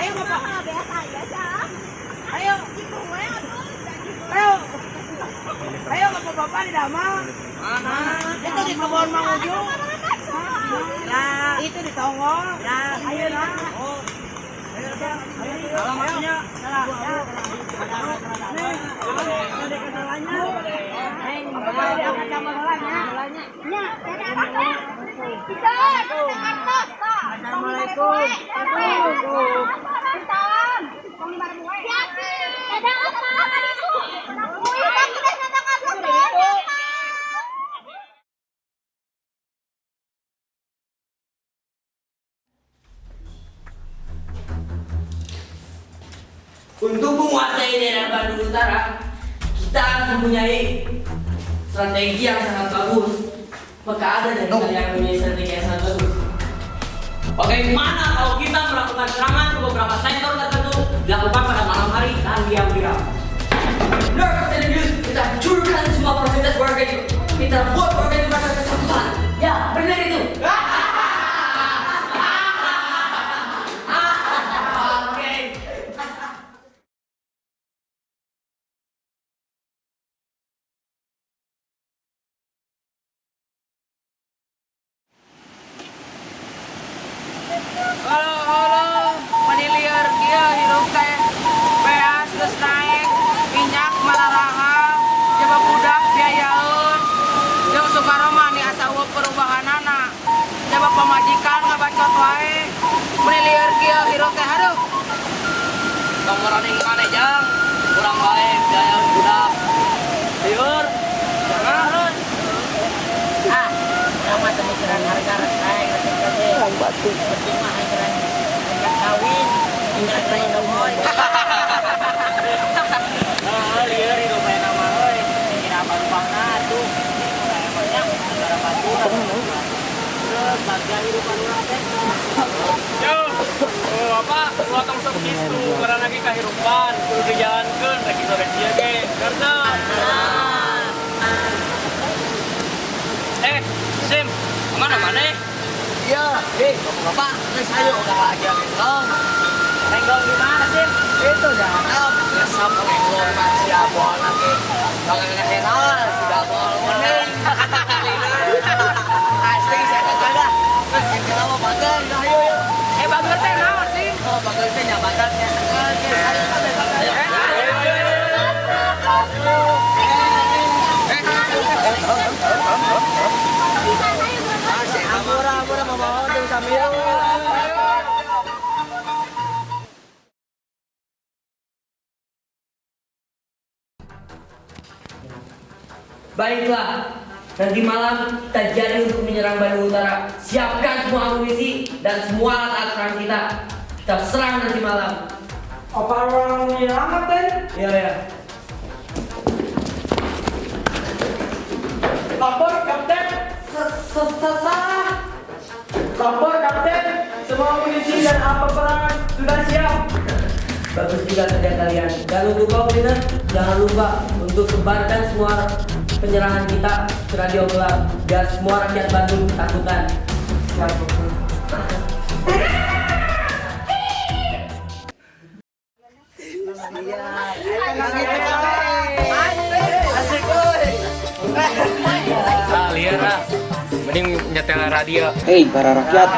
Ayo, Bapak. Ayo. Ayo. Ayo, Bapak-bapak di damel. Mana? Itu di kebun Mang Uju. Nah, itu di Tonggol. Nah, ayo lah. Oh. Ayo, ayo. Alamatnya. Nih, ada kenalannya. Apa boleh diangkat gambar heulanya? Nya, bisa, Assalamualaikum. Salam. Ada apa? Untuk menguasai daerah Bandung Utara, kita harus mempunyai strategi yang sangat bagus. Maka ada dari kalian yang mempunyai strategi yang sangat bagus? Bagaimana kalau kita melakukan serangan ke beberapa sektor tertentu dilakukan pada malam hari dan diam-diam? Benar, Kapten News, kita hancurkan semua fasilitas warga itu. Kita buat warga itu merasa ketakutan. Ya, benar itu. Oke. Halo, halo, meni lieur kieu hirup teh. Beas geus naik, minyak mararahal, jaba budak biayaeun. Jeung Soekarno ni asa euweuh perubahanana. Jaba pamajikan ngabacot wae. Meni lieur kieu hirup teh, aduh. Tong ngoroning maneh, Jang, kurang wae biaya budak. Lieur, jangan. Ah, urang mah teu mikiran harga rek naik rek gede. Penting mah mikiran ngajak kawin, mikiran gemoy. Heeh, lieur hidup aya nama euy. Mikir apa rupana tuh. Emangnya negara batur. Terus bagja hidupan urang teh. Yo, oh, apa? Ulah tong sok kitu, karena lagi kahirupan, kudu dijalankeun rek kitu rek ieu ge. Karena Sim, kemana mana? Iya, bapak-bapak, geus ayo udah lagi renggong. Renggong di mana sih? Itu dah, resep renggong masih abon lagi. Kalau nggak kenal, sudah bol mending. Asli saya kagak ada. Terus kita mau makan, ayo yuk. Eh, bager teh naon sih? Oh, bagus teh nyabatannya. Oke, ayo ayo. Ayo. Ampura, ampura, mama, tuh sambil. Baiklah, nanti malam kita jadi untuk menyerang Bandung Utara. Siapkan semua amunisi dan semua alat-alat perang kita. Kita serang nanti malam. Apa orang menyerang, Kapten? Iya, ya. Lapor, Kapten. Salah. Lapor, Kapten. Semua amunisi dan alat peperangan sudah siap. Bagus juga kerja kalian. Dan untuk kau, Peter, jangan lupa untuk sebarkan semua penyerangan kita ke radio gelap biar semua rakyat Bandung ketakutan. Siap, Kapten. Asik, oi. Ah, lieur ah. Mending nyetel radio. Hei para rakyat,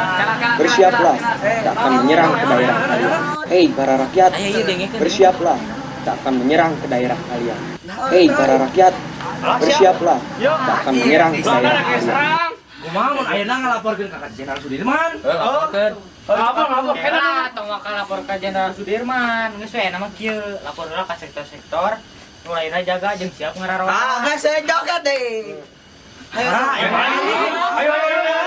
bersiaplah, kita akan menyerang ke daerah kalian. Hei para rakyat, bersiaplah, kita akan menyerang ke daerah kalian. Hei para rakyat, bersiaplah, kita akan menyerang ke daerah kalian. Kumaha mun ayeuna ngalaporkeun ka Jenderal Sudirman? Laporkeun. Lapor, lapor. Kela, tong waka lapor ka Jenderal Sudirman. Geus we nama kieu, lapor heula ka sektor-sektor. Nu lainna jaga jeung siap ngararoan. Ah, geus joget deh. Ayo, ayo, Ayo, ayo, ayo.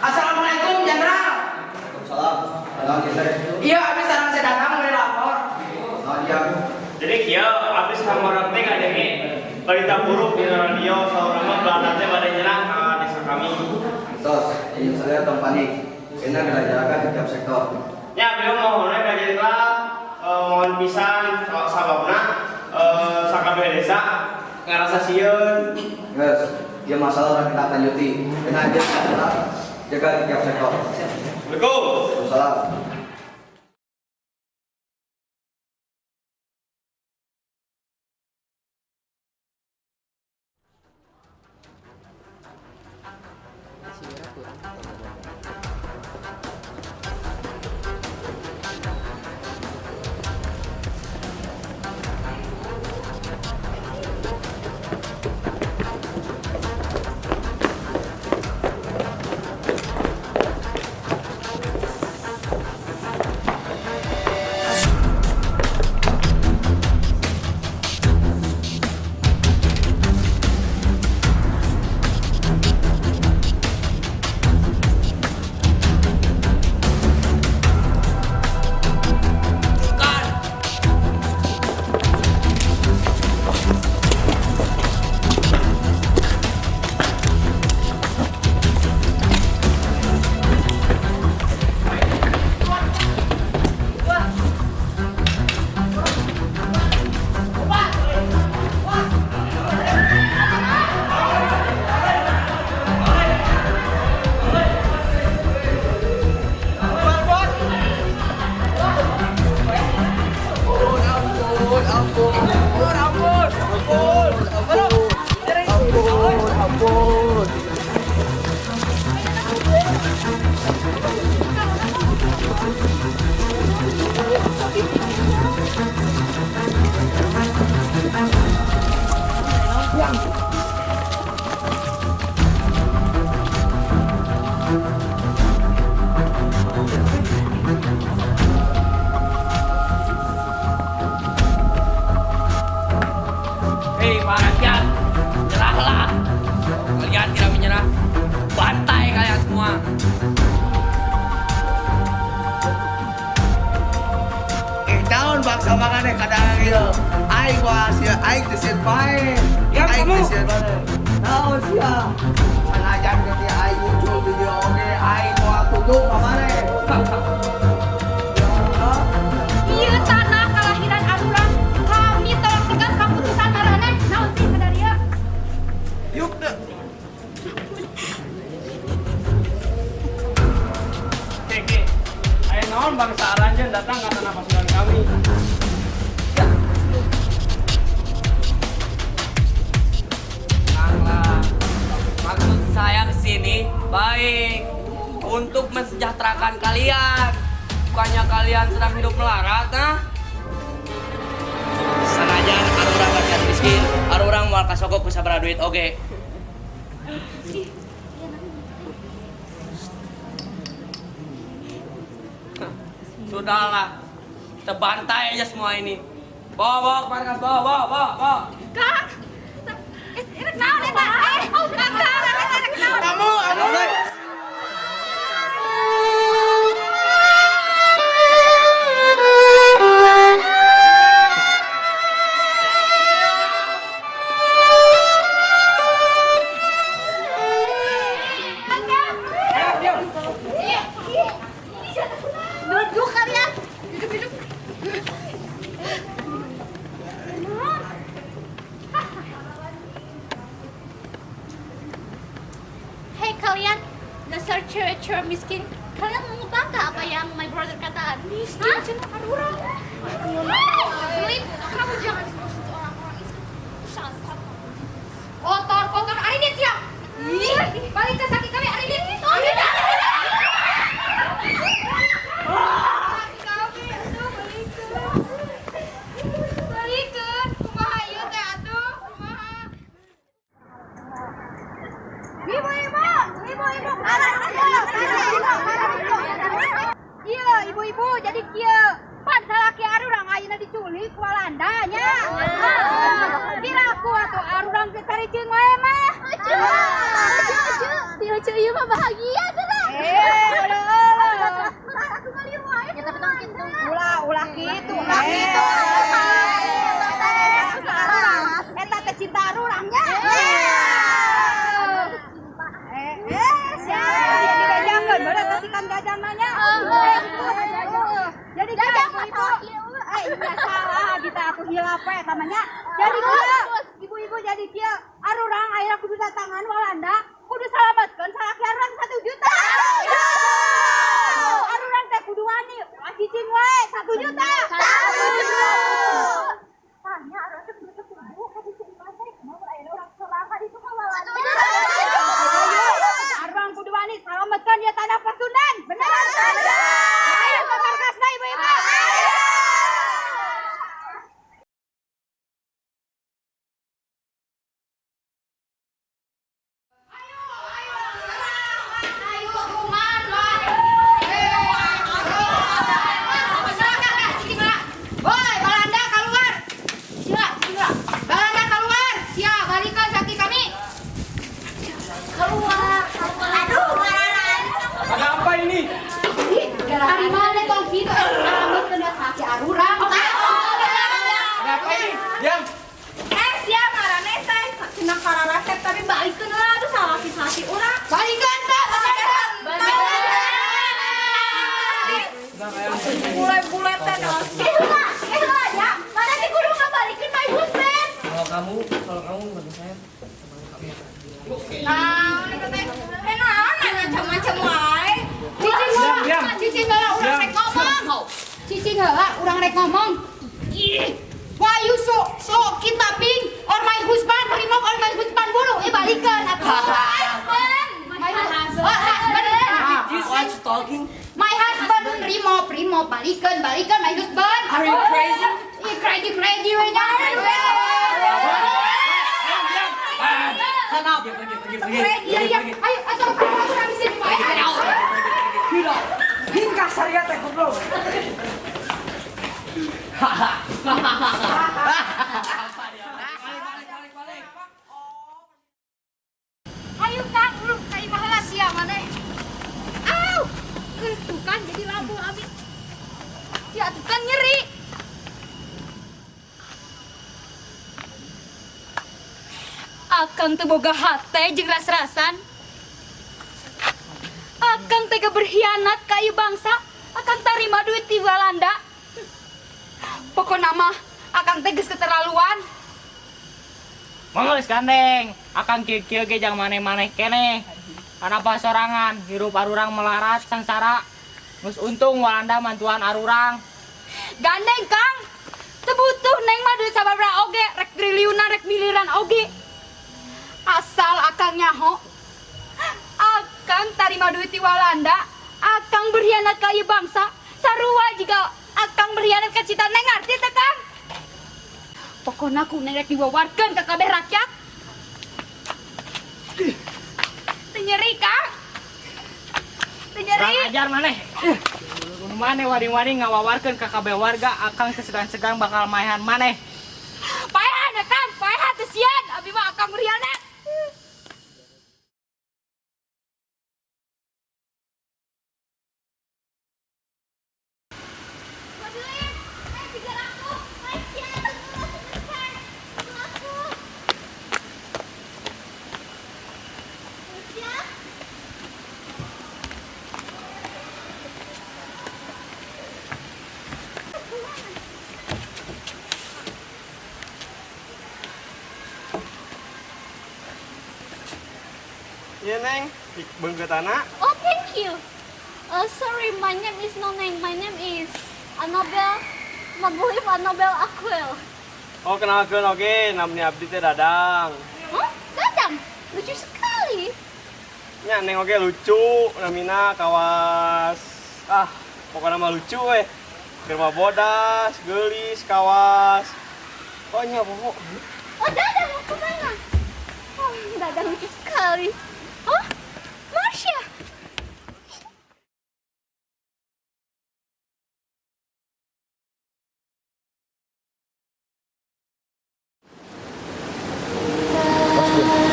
Assalamualaikum, Jenderal. Salam. Iya, abis sareng saya datang mulai lapor. Jadi kieu abis kamar teh ngadenge berita buruk di radio saurang mah Belanda teh bade nyerang ka desa kami. Tos, izin saya tong panik. Ini dilajarkan di tiap sektor. Ya, beliau mohon ka jenderal, mohon pisan sababna sakabeh desa ngarasa sieun. Guys, dia masalah orang kita lanjuti. Ini aja adalah Jaga tiap sektor. Assalamualaikum. Salam. Hei para rakyat, menyerahlah. Kalian tidak menyerah, bantai kalian semua. Tahun bangsa makannya kadang ieu. Aing wah sia, aing teu sieun pae. Ya, aing kamu. teu sieun pae. Naon sia? Sanajan ge aing muncul di dieu oge, aing moal tunduk ka maneh. Ieu tanah kelahiran arurang, kami tolak tegas keputusan maraneh. Naon sih sadaria? Yuk deh. Oke, ayo naon bangsa Aranjeun datang ke tanah pasukan kami. Tenanglah. Maksud saya kesini baik untuk mensejahterakan kalian. Bukannya kalian sedang hidup melarat, nah? Sanajan arurang rakyat miskin, arurang moal kasogok ku sabaraha duit oge. Sudahlah, kita bantai aja semua ini. Bawa, bawa ke markas, bawa, bawa, bawa, bawa. Kak, rek naon eta? Oh, Kak, rek naon? Kamu, anu. Duduk kalian. Duduk, duduk. Hei kalian, dasar cewek-cewek miskin. Kalian mau ngebantah apa yang my brother katakan? Miskin, cina arurang. Hei, kamu jangan sentuh orang-orang itu. Santet. Kotor, kotor. Arinit ya. Balik ke sakit kami, Arinit. Balikeun, kumaha ieu teh atuh? Kumaha? Ibu-ibu, ibu-ibu, iya, ibu-ibu jadi kieu. Pan salaki arurang ayeuna diculik ku Walanda nya. Piraku atuh arurang teh cariceung wae mah. Lucu, lucu, si lucu ieu mah bahagia cenah. Eh, ulah. Aku ngalir wae. Ya tapi tong kitu. Ulah, ulah kitu, ulah kitu. Eta teh cinta arurang nya. Siapa jadi gajangan, kasihkan gajang nanya. Jadi gajang ibu, iya salah, kita aku hilap we tamanya. Jadi kieu, ibu-ibu jadi kieu, arurang ayeuna kudu datangan Walanda, kudu salametkeun salaki arurang 1 juta. tani salametkeun ieu tanah Pasundan. Benar. Ayo ke markasna, ibu-ibu. Ayo. Ayo kuman. Woi, Balanda keluar. Sila, sila. Balanda keluar. Sia, balikan sapi kami. Keluar. Aduh, Ada apa ini? Ari mana tong kitu salametkeun sapi arurang. Ada apa ini? Diam. Eh, sia marane teh cenah kararasep tapi balikeun lah tuh salaki-salaki urang. Balikeun teh, balikeun. Bule-bule teh dah. Eh, lah ya. Mana sih kudu ngabalikeun my husband? Kalau kamu bantu saya. Nah, eh naon macam-macam wae. Cicing heula, cicing heula urang rek ngomong. Cicing heula urang rek ngomong. Ih, why you so so kidnapping or my husband, remove or my husband bunuh, eh balikeun atuh. Husband. My husband. Oh, husband. What you talking? My husband remove, remove, balikeun, balikeun my husband. Are you crazy? Ih, crazy crazy we nya. Sana, pergi, pergi, pergi. Iya, iya. Ayo, ayo, ayo, urang di sini, Pak. Ayo. Hingga saria teh goblok. Ayo Kang, lu ka imah heula sia maneh. Au. Tuh kan jadi labuh abi. Ya tuh kan nyeri. Akang teu boga hate jeung ras-rasan. Akang tega berkhianat ka ieu bangsa. Akang tarima duit ti Walanda. Pokona mah akang teh geus keterlaluan. Manggeus gandeng, akang kieu-kieu ge jang maneh-maneh keneh. Kenapa sorangan hirup arurang melarat sangsara. Geus untung Walanda mantuan arurang. Gandeng Kang, teu butuh neng mah duit sababaraha oge, rek triliunan rek miliaran oge. Asal akang nyaho, akang tarima duit ti Walanda, akang berkhianat ka ieu bangsa, sarua jiga akang berkhianat ka cita neng, ngarti teh Kang? Pokona ku neng rek diwawarkeun ka kabeh rakyat. Teu nyeri Kang. Teu nyeri. Kurang ajar maneh. Kudu maneh wani-wani ngawawarkeun ka kabeh warga akang sesegan-segan bakal maehan maneh. Paehan ya Kang, paehan teu sieun, abi mah akang berkhianat. Iya neng, beungkeutana. Oh, thank you. Sorry, my name is Noneng. My name is Annabel. Mabuhif Annabel Aquel. Oh, kenalkeun oge, namanya abdi teh Dadang. Huh? Dadang? Lucu sekali. Nya neng oge lucu, namina kawas. Ah, pokoknya mah lucu weh. Keur mah bodas, geulis, kawas. Oh nya pokok. Oh, Dadang mau kemana? Oh, Dadang lucu sekali. Oh, Marsha.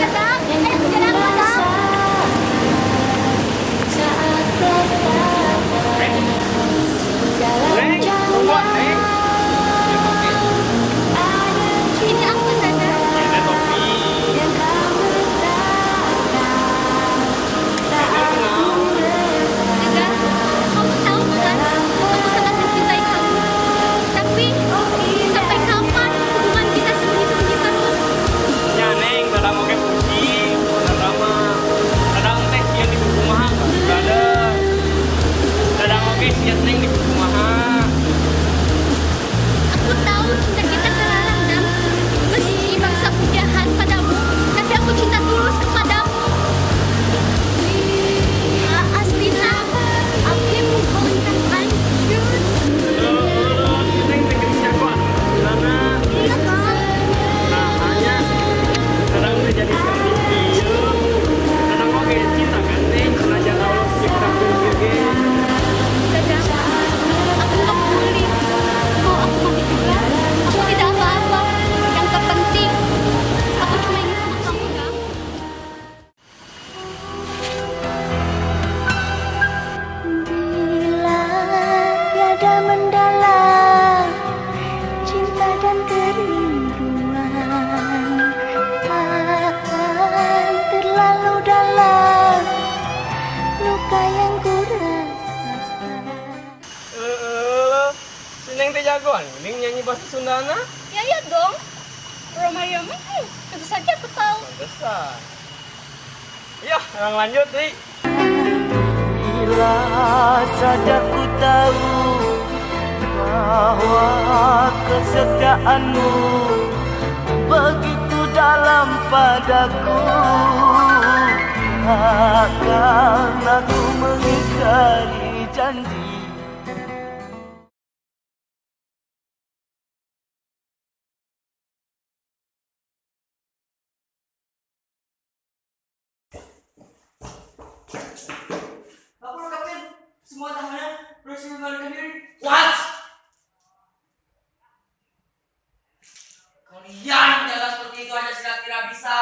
Dadang, eh, Dadang, Dadang. Neng, tunggu neng. Ini apa, Dadang? Ini topi. Dadang, kamu tahu kan, aku sangat mencintai kamu. Tapi, sampai kapan hubungan kita sembunyi-sembunyi terus? Nya neng, Dadang oge pusing. Dadang mah. Dadang teh sieun dikukumaha, brother. Luka yang ku rasakan. Eh, si Neng teh jagoan, mending nyanyi bahasa Sundana. Ya iya dong. Romario mah, tentu saja aku tahu. Pantesan. Iya, emang lanjut nih. Bila saja ku tahu bahwa kesetiaanmu begitu dalam padaku, takkan aku mengingkari janji. Lapor, Kapten, semua tahanan berhasil melarikan diri. What? Kalian jaga seperti itu aja sudah tidak bisa.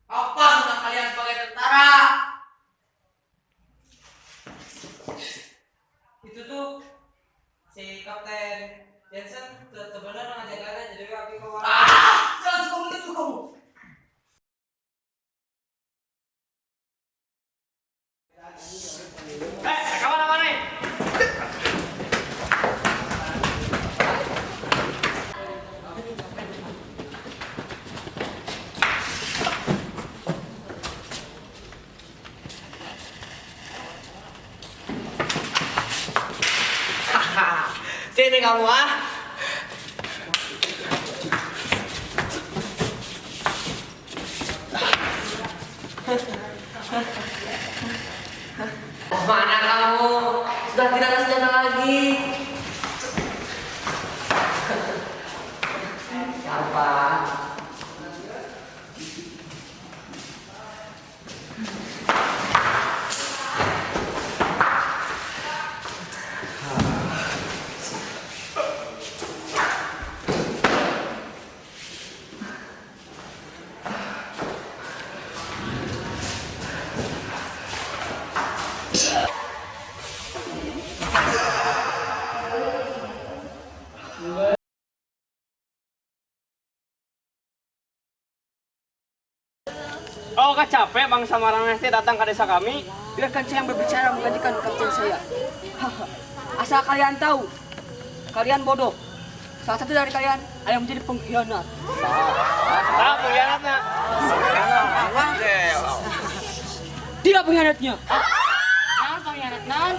Apa guna kalian sebagai tentara? Itu tuh si Kapten Jensen tetep bener ngajagana, jadi kaki kau. Ah, jangan suka menuduh kamu. Eh, kawan apa nih? Sini kamu ah. Mana kamu? Sudah tidak ada senjata lagi. Siapa? Oh, kah capek bangsa maraneh teh datang ke desa kami? Biarkan saya yang berbicara menggantikan kapten saya. Haha. Asal kalian tahu, kalian bodoh. Salah satu dari kalian ada yang menjadi pengkhianat. Saha pengkhianatnya? Dia pengkhianatnya. Naon pengkhianat naon?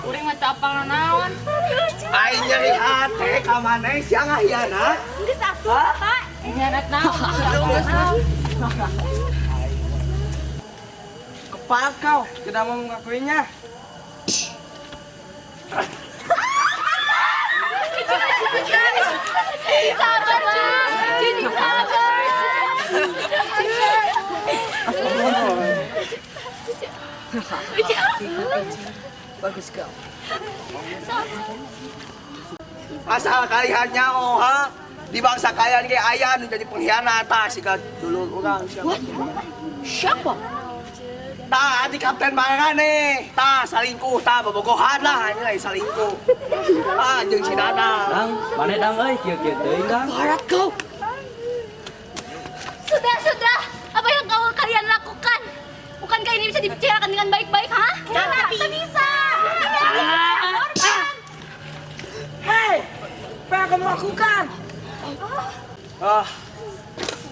Kuring mah capang naon? Aing nyeri hate ka maneh sia ngahianat. Geus atuh, Pak. Pengkhianat naon? Naon? Kepal kau, tidak mau mengakuinya. Sabar, Pak. Jadi sabar. Bagus kau. Asal kalian nyaho ha, di bangsa kalian ge aya nu jadi pengkhianat tah siga dulur urang siapa. Siapa? Tah di kapten nih, tah salingkuh, tah bobogohan lah ini lagi salingkuh. Tah jeung si Dana. Dang, mana dang euy, kieu-kieu teuing dang. Barat kau. Sudah, sudah. Apa yang kau kalian lakukan? Bukankah ini bisa dibicarakan dengan baik-baik, ha? Tidak bisa. Tidak bisa. Korban. Hei, apa yang kamu lakukan? Ah,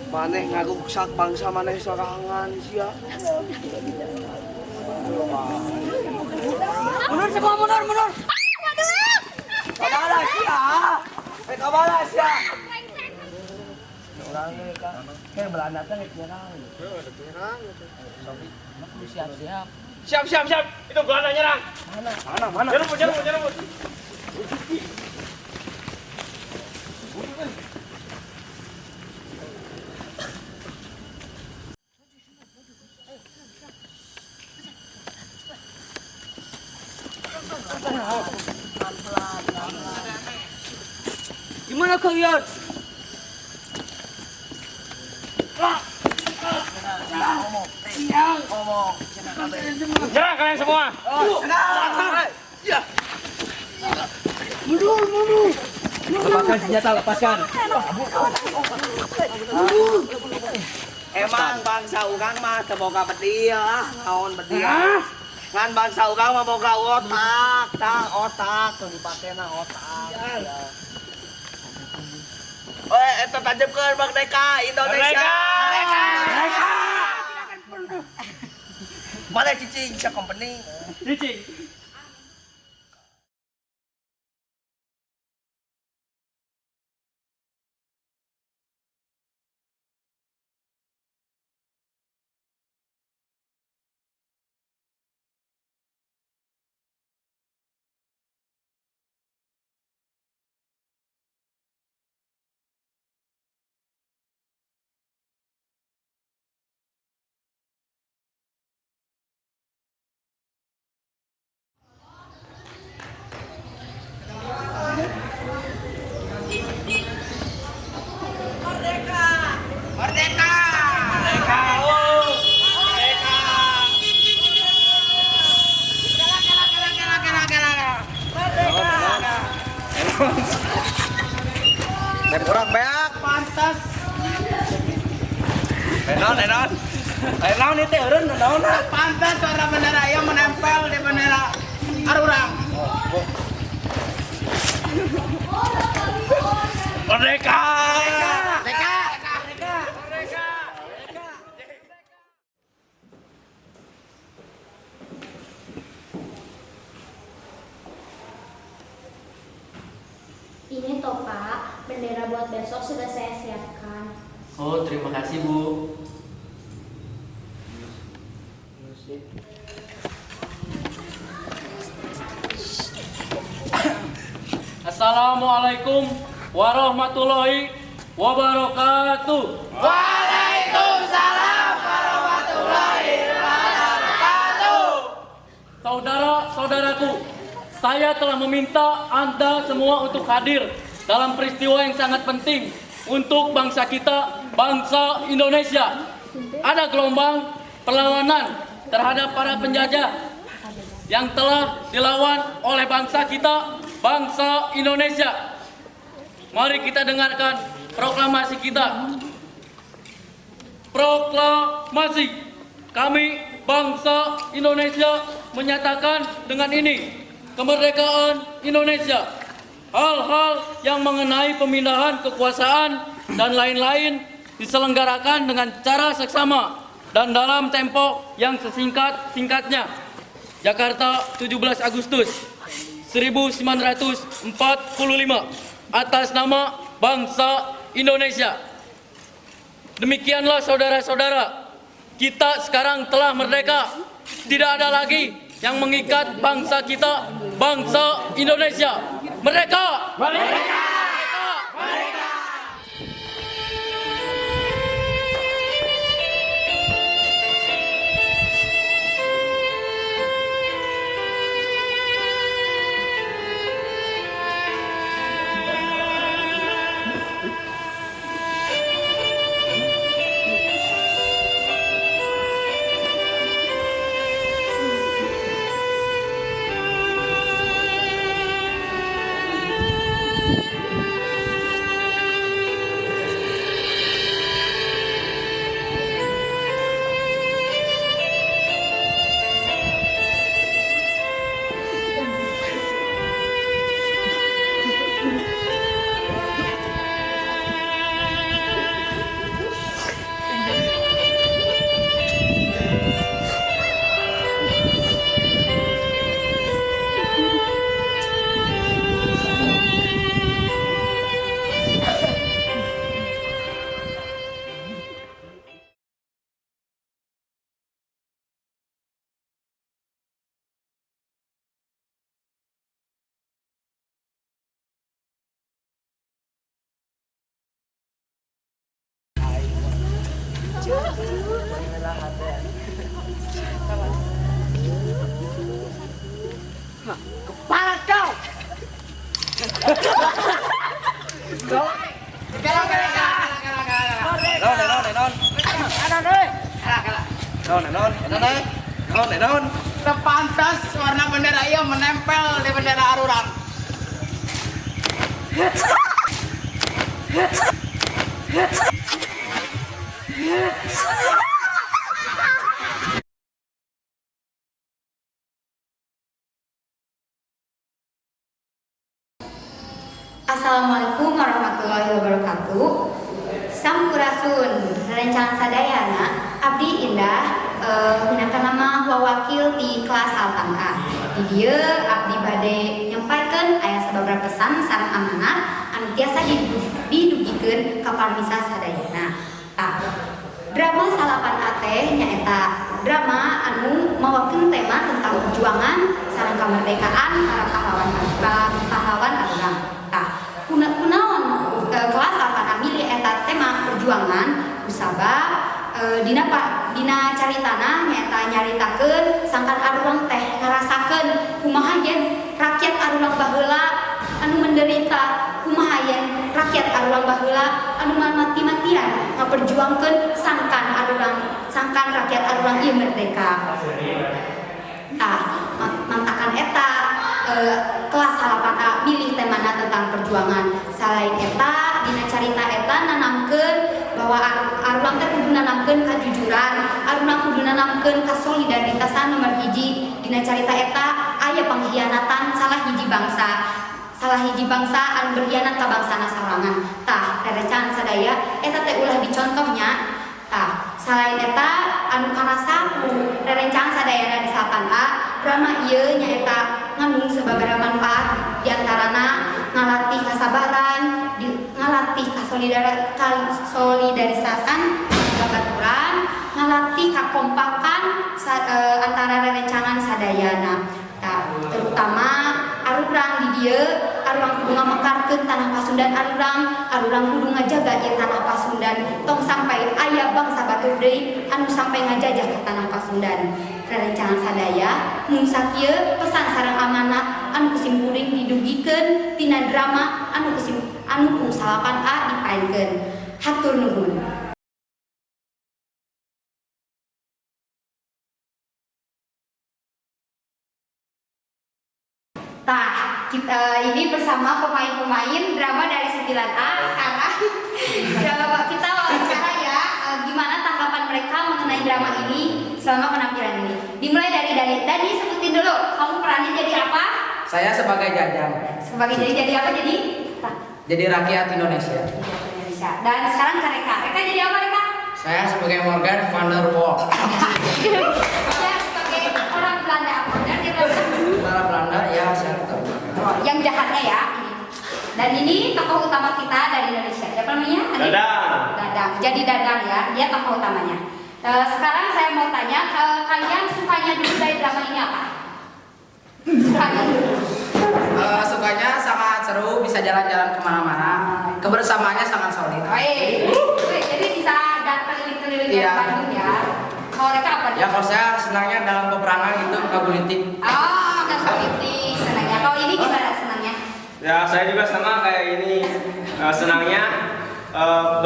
maneh ngaruksak bangsa maneh sorangan sia. Mundur semua, mundur, mundur. Waduh. Kabala sia. Eh kabala sia. Urang kayak Belanda teh rek nyerang. Siap-siap. Siap, siap, siap. Itu Belanda nyerang. Mana? Mana? Mana? Nyerobot, nyerobot, nyerobot. Gimana kalian? Nyerang kalian semua. Ya. Mundur, mundur. Lepaskan senjata, lepaskan. Mundur. Emang bangsa urang mah teu boga bedil ah, naon bedil. Ngan bangsa urang mah boga otak, tah otak tuh dipakena otak. Eh, eta tajebkeun merdeka Indonesia. Merdeka. Merdeka. Mana cicing sia company. Cicing. Merdeka! Merdeka! Merdeka. Oh. Merdeka. Kela kela kela kela kela kela. Merdeka! Dan urang beak. Pantas. Enon, enon. Enon itu eureun naon? Pantas warna bendera yang menempel di bendera arurang. Merdeka. Merdeka! Merdeka. Ini toh Pak, bendera buat besok sudah saya siapkan. Oh, terima kasih, Bu. Assalamualaikum warahmatullahi wabarakatuh. Waalaikumsalam warahmatullahi wabarakatuh. Saudara-saudaraku, saya telah meminta Anda semua untuk hadir dalam peristiwa yang sangat penting untuk bangsa kita, bangsa Indonesia. Ada gelombang perlawanan terhadap para penjajah yang telah dilawan oleh bangsa kita, bangsa Indonesia. Mari kita dengarkan proklamasi kita. Proklamasi kami bangsa Indonesia menyatakan dengan ini kemerdekaan Indonesia. Hal-hal yang mengenai pemindahan kekuasaan dan lain-lain diselenggarakan dengan cara seksama dan dalam tempo yang sesingkat-singkatnya. Jakarta, 17 Agustus 1945 atas nama bangsa Indonesia. Demikianlah saudara-saudara, kita sekarang telah merdeka. Tidak ada lagi yang mengikat bangsa kita, bangsa Indonesia. Merdeka! Merdeka! Merdeka! Kepala kau. Non, non, non. Non, non, non, non, non. Terpantas warna bendera iya menempel di bendera arurang. Assalamualaikum warahmatullahi wabarakatuh. Sampurasun, rencang sadayana, abdi Indah minangka nama wawakil di kelas 8A. Di dieu abdi bade nyampaikeun aya sababaraha pesan sareng amanat anu tiasa didugikeun ka parmisa sadayana. Tah, drama 9A teh nyaeta drama anu mawakeun tema tentang perjuangan sareng kemerdekaan para pahlawan arurang. Tah, kunaon kelas 8A milih eta tema perjuangan? Kusabab dina caritana nyaeta nyaritakeun sangkan arurang teh ngarasakeun kumaha yen rakyat arurang baheula anu menderita, kumaha yen rakyat arurang baheula anu mati-matian ngaperjuangkeun sangkan arurang, sangkan rakyat arurang ieu merdeka. Tah, mantakan eta kelas 8A milih temana tentang perjuangan. Selain eta, dina carita eta nanamkeun bahwa arurang teh kudu nanamkeun kajujuran, arurang kudu nanamkeun kasolidaritasan. Nomor hiji, dina carita eta aya pengkhianatan salah hiji bangsa anu berkhianat ka bangsana sorangan. Tah, rerencangan sadaya, eta teh ulah dicontohnya. Tah, selain eta anu karasa ku rerencangan sadayana di 8A, drama ieu nyaeta ngandung sababaraha manfaat, diantarana ngalatih kasabaran, ngalatih kasolidaritasan babaturan, ngalatih kakompakan antara rerencangan sadayana. Tah, terutama arurang di dieu, arurang kudu ngamekarkeun tanah Pasundan arurang, arurang kudu ngajaga ieu tanah Pasundan, tong sampai aya bangsa batur deui anu sampai ngajajah ka tanah Pasundan. Rerencangan sadaya, mun sakieu pesan sareng amanat anu kusimkuring didugikeun tina drama anu ku 9A dipaenkeun. Hatur nuhun. Tah, kita ini bersama pemain-pemain drama dari 9A sekarang. Coba kita wawancara ya, gimana tanggapan mereka mengenai drama ini selama penampilan ini. Dimulai dari Dani. Dani, sebutin dulu, kamu perannya jadi apa? Saya sebagai Jajang. Sebagai jadi apa jadi? Jadi rakyat Indonesia. Indonesia. Dan sekarang ke Reka. Reka jadi apa, Reka? Saya sebagai Morgan van der Waal. Ya, sebagai orang Belanda apa? Dan dia Belanda. Tentara Belanda ya, saya tetap. Oh, yang jahatnya ya. Ini. Dan ini tokoh utama kita dari Indonesia. Siapa namanya? Adi? Dadang. Dadang. Jadi Dadang ya, dia tokoh utamanya. Sekarang saya mau tanya ke kalian, sukanya dulu dari drama ini apa? Sukanya dulu. Sukanya sangat seru, bisa jalan-jalan kemana-mana. Kebersamaannya sangat solid. Wih, wih, jadi bisa keliling-keliling Bandung ya. Kalau mereka apa? Ya, kalau saya senangnya dalam peperangan gitu, nggak politik. Oh, nggak politik senangnya. Kalau ini gimana senangnya? Ya, saya juga sama kayak ini. Senangnya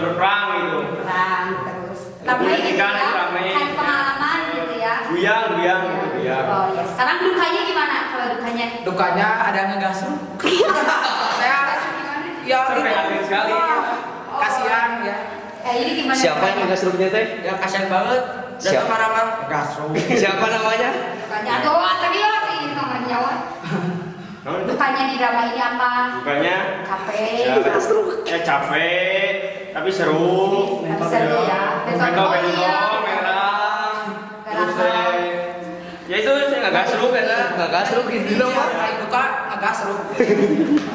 berperang gitu. Perang terus. Ramai gitu Politikan, ya. ramai. Cari pengalaman gitu ya. Guyang, guyang, gitu, guyang. Oh ya. Sekarang dukanya gimana? Kalau dukanya? Dukanya ada ngegasruk. Saya ya gitu. Terprihatin sekali. Wah, kasihan ya. Ini gimana? Siapa yang ngegasruknya teh? Ya, kasihan banget. Dan Siapa? kemana-mana ngegasruk. Siapa namanya? Dukanya, aduh, serius ini namanya. Dukanya di drama ini apa? Dukanya Capek. Ya, ya capek, tapi seru. Tapi seru ya. Bentol, Oh, iya. bentol, merah. Terus ya itu saya nggak gasruk ya. Nggak gasruk gitu dong, Pak. Paling duka ngegasruk.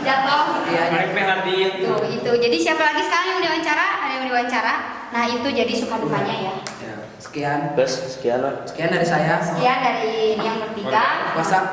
Jatuh. Iya. Paling prihatin. Tuh, itu. Jadi siapa lagi sekarang yang diwawancara? Ada yang diwawancara? Nah, itu jadi suka dukanya ya. Ya, sekian. Bes, sekian lah. Sekian dari saya. Sekian dari yang bertiga. Wassalam.